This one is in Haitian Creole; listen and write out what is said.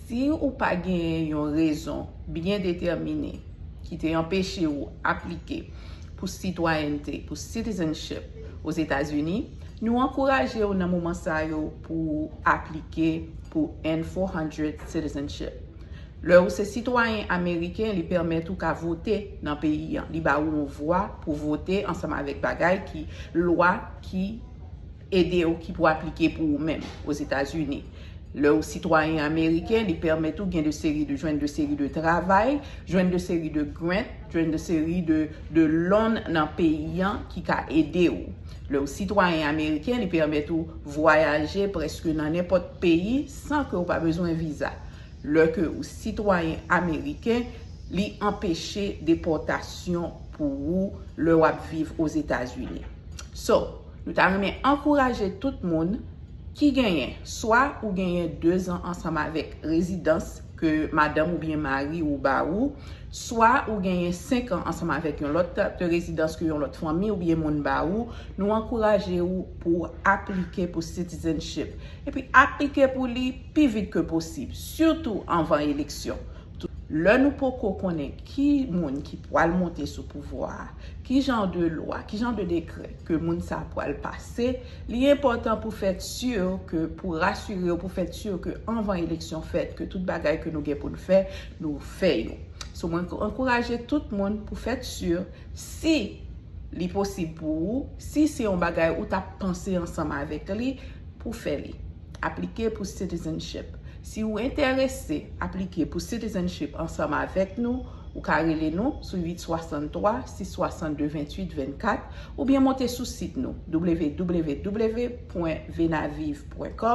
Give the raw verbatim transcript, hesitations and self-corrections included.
Si ou pa genyen yon rezon byen detèmine ki te anpeche ou aplike pou sitwayènte, pou citizenship, Ozetazini, nou ankouraje w nan moman sa yo pou aplike pou N four hundred citizenship. Lè ou se sitwayen ameriken, li pèmèt ou ka vote nan peyi an. Li ba ou yon vwa pou vote ansanm avèk bagay ki, lwa ki ede w, ki pou aplike pou ou menm Ozetazini. Lè ou sitwayen ameriken, li pèmèt ou gen de seri de, jwenn de seri de travay, jwenn de seri de grant, jwenn de seri de, de loan nan peyi an ki ka ede w. Lè ou sitwayen ameriken, li pèmèt ou vwayaje prèske nan nenpòt peyi san ke ou pa bezwen viza. Lè ke ou sitwayen ameriken, li anpeche depòtasyon pou ou lè w ap viv Ozetazini. So, nou ta renmen ankouraje tout moun ki genyen, swa ou genyen de zan ansanm avèk rezidans ke madanm oubyen mari ou ba ou, swa ou genyen senk an ansanm avèk yon lòt tip de rezidans ke yon lòt fanmi oubyen moun ba ou, nou ankouraje ou pou aplike pou citizenship. Epi aplike pou li pi vit ke posib, sitou anvan eleksyon. Lè nou poko konnen ki moun ki pral monte sou pouvwa a, ki jan de lwa, ki jan de dekrè ke moun sa pral pase, li enpòtan pou fè si ke, pou rasire w, pou fè si ke anvan eleksyon fèt, ke tout bagay ke nou gen pou n fè, nou fè yo. So, mwen ankouraje tout moun pou fè si, si li posib pou ou, si se yon bagay ou t ap panse ansanm avèk li, pou fè li. Aplike pou citizenship. Si ou enterese aplike pou citizenship ansanm avèk nou, ou ka rele nou sou uit swasanntwa, sis swasanndde, venntuit vennkat, oubyen monte sou sit nou, w w w pwen venaviv pwen kòm.